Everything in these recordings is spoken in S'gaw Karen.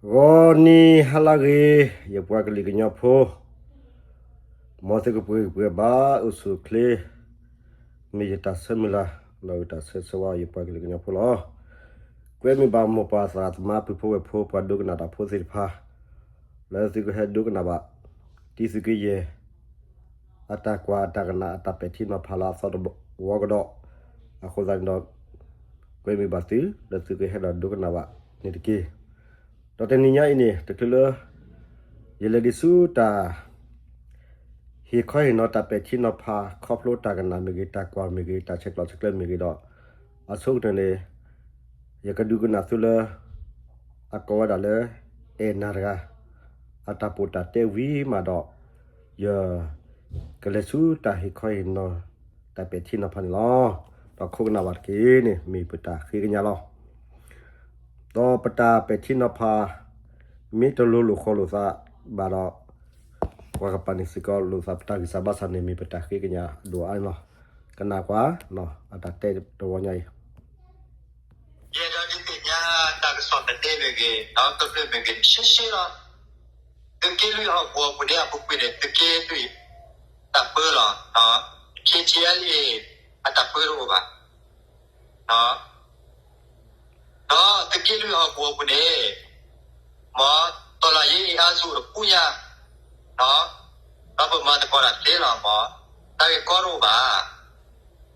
ဂီၤနံၤဟါလၢဂ့ၤ, ယပှၤကလုာ်ကညီဖိ, မ်သုကပှဲၤဂံၢ်ပှဲၤဘါ အိၣ်ဆူၣ်အိၣ်ချ့, မ့ၢ်ယတၢ်ဆၢမုၢ်လၢ် ဒီးယတၢ်ဆၢဂ့ၤဆၢဝါ ယပှၤကလုာ်ကညီဖိလီၤ. ကွဲမုာ်ဘၣ်မိၢ်ပၢ်သရၣ်သမါ ပုၢ်ဖိဝဲၢ်ဖိ ပှၤဒိကနၣ်တၢ်ဖိသ့ၣ်တဖၣ်, လၢသုကဟဲဒိကနၣ်ဘၣ် တံသုးက့ယဲၢ် အတၢ်ကွၢ်အတၢ်ကနၣ် အတၢ်ပဲာ်ထံနီၤဖးလၢအသီတဝီကဒီး, အဃိသတးန့ၣ်ဒီး ကွဲမုာ်ဘၣ်သု လၢသုကဟဲဒီးဒိကနၣ်ဘၣ်န့ၣ်တက့ၢ်. ဒီးတနံၤညါအံၤန့ၣ် တချုးလၢ ယလဲၤဒံးဆူတၢ် ဟ့ၣ်ခီဟ့ၣ်နီၤ တၢ်ပဲာ်ထံနီၤဖး ခီဖျိတၢ်ကနၣ်မ့ၢ်ဂ့ၤ, တၢ်ကွၢ်မ့ၢ်ဂ့ၤ, တၢ်ဆဲးကျိးဆဲးကျၢမ့ၢ်ဂ့ၤဒီး, အဆိကတၢၢ်န့ၣ် ယကဒုးကနၣ်သုလၢ အကိးဝဲဒၣ်လၢ အဲၣ်နၤတဂၤ အတၢ်ပိာ်တၢ်တဲဝံၤမးဒီး ယ ကလဲၤဆူတၢ်ဟ့ၣ်ခီဟ့ၣ်နီၤ တၢ်ပဲာ်ထံနီၤဖးန့ၣ်လီၤ. ဒီးခိးကနၣ်ဘၣ်တက့ၢ်န့ၣ် မ့ၢ်ပတၢ်ဃ့ကညးလီၤ. ဒီးပတၢ်ပဲာ်ထံနီၤဖး မ့ၢ်တလိၤလိာ်ဃီလိာ်သးဘၣ်ဒီး ပှၤကပာ်န့ၢ်စ့ၢ်ကီးလိာ်သး ပတၢ်ဂံၢ်စၢ်ဘါစၢ်န့ၣ် မ့ၢ်ပတၢ်ဃ့ကညးဒိၣ်အါန့ၣ်လီၤ. ကနၣ်ကွၢ် အတၢ်တဲတဝီညါအံၤ ယအဲၣ်ဒိးဒုးသ့ၣ်ညါ တၢ်ကစီၣ်တဒ့မ့ၢ်ဂ့ၤ, ဒီးကမျၢၢ်မ့ၢ်ဂ့ၤ ရှဲရှဲလီၤ. သုးက့လွံၢ်ဟီၣ်ကဝီၤပူၤန့ၣ် အပူၤကွံာ်န့ၣ် သုးက့လွံၢ်တၢ်ပၢလီၤ. ခ့ထံအဲလ်အ့ အတၢ်ပၢတအိၣ်ဘၣ်. ဒီးသုးက့လွံၢ်ဟီၣ်ကဝီၤပူၤန့ၣ် မ်တော်လှန်ရေးအင်အားစုတပူၤညါ ဒီးပမၤသကိးတၢ်သ့လီၤမး, တၢ်ဂ့ၢ်ကီတအိၣ်ဘၣ်.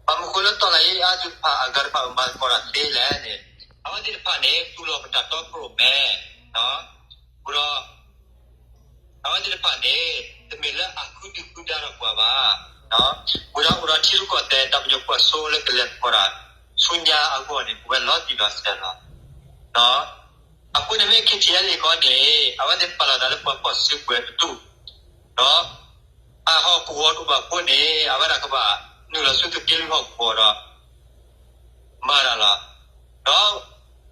ဘၣ်မနုၤဃိလၢတော်လှန်ရေးအင်အားစုတဖၣ်အဂၤတဖၣ် ပမၤသကိးတၢ်သ့လဲၣ်န့ၣ်, အဝဲသ့ၣ်တဖၣ်န့ၣ် တူၢ်လိာ်ပတၢ်တီခိၣ်ရိၣ်မဲ, ဒီး အဝဲသ့ၣ်တဖၣ်န့ၣ် တမ့ၢ်လၢအဃုဒုဃုဒါဒီးပှၤဘၣ်. ဝံၤဒီးအိၣ်ဒီးထံရူၢ်ကီၢ်သဲး တၢ်ပညိၣ်ကွၢ်စိလၢကလဲၤသကိးတၢ်ဆူညါအဂီၢ်န့ၣ် ပဝဲလီၤတံၢ်လီၤဆဲးလီၤ. အဃိန့ၣ်မ့ၢ် ခ့ထံအဲလ်အ့ ခီန့ၣ် အဝဲသ့ၣ်ပာ်လီၤသးလၢပှၤဖီၣ်စုကဝဲၤတဒူၣ်, ဒီး အဟီၣ်ကဝီၤတအိၣ်ဘၣ်အဃိန့ၣ် အဝဲဒၣ်ကဘၣ်နုာ်လီၤဆူသုးက့လွံၢ်ဟီၣ်ကဝီၤဒီး မၤတၢ်လီၤ. ဒီး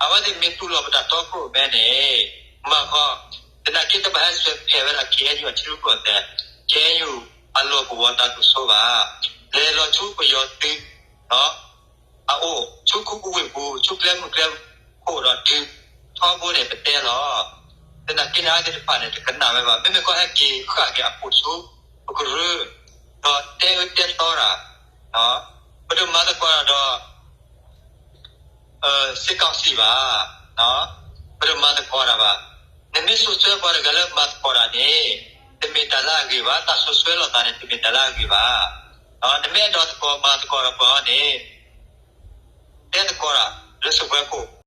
အဝဲသ့ၣ်မ့ၢ်တူၢ်လိာ်ပတၢ်တီခိၣ်ရိၣ်မဲန့ၣ် မၤဃီ, သနာ်က့တဘၣ်ဟဲဆဲးဖဲးဝဲဒၣ် ခ့အဲၣ်ယူၣ် အထံရူၢ်ကီၢ်သဲး, ခ့အဲၣ်ယူၣ် အလီၢ်ကဝီၤတၢ်ဒိၣ်စိဘၣ်. လဲၤလီၤဆူပယီၤသုး အအိၣ် ဆူခူပူၤဝ့ၢ်ပူၤ ဆူကျဲမုၢ်ကျဲခိၣ်ဒီးဒုးထီဘိန့ၣ် ပတဲလီၤ. သနာ်က့န့ၣ် အဝဲသ့ၣ်တဖၣ်န့ၣ် တကနၣ်ဝဲဘၣ်. မ့မ့ၢ်ကီဟဲက့ၤဃၣ်က့ၤအခိၣ်ဆူပကရၢ ဒီးတဲအၢတဲသီတၢ်, ပတမၤသကိးတၢ်ဒီး စစ်ကောင်စီဘၣ်, ပတမၤသကိးတၢ်ဘၣ်. နမ့ၢ်စိာ်ဆှၢပှၤတဂၤလၢမၤသကိးတၢ်န့ၣ် တမ့ၢ်တၢ်လၢအဂ့ၤဘၣ်, တၢ်စိာ်ဆှၢလိာ်သးန့ၣ် တမ့ၢ်တၢ်လၢအဂ့ၤဘၣ်. နမ့ၢ်အဲၣ်ဒိးသကိးမၤသကိးဒီးပှၤန့ၣ် တဲသကိးတၢ်လၢစပွဲခိၣ်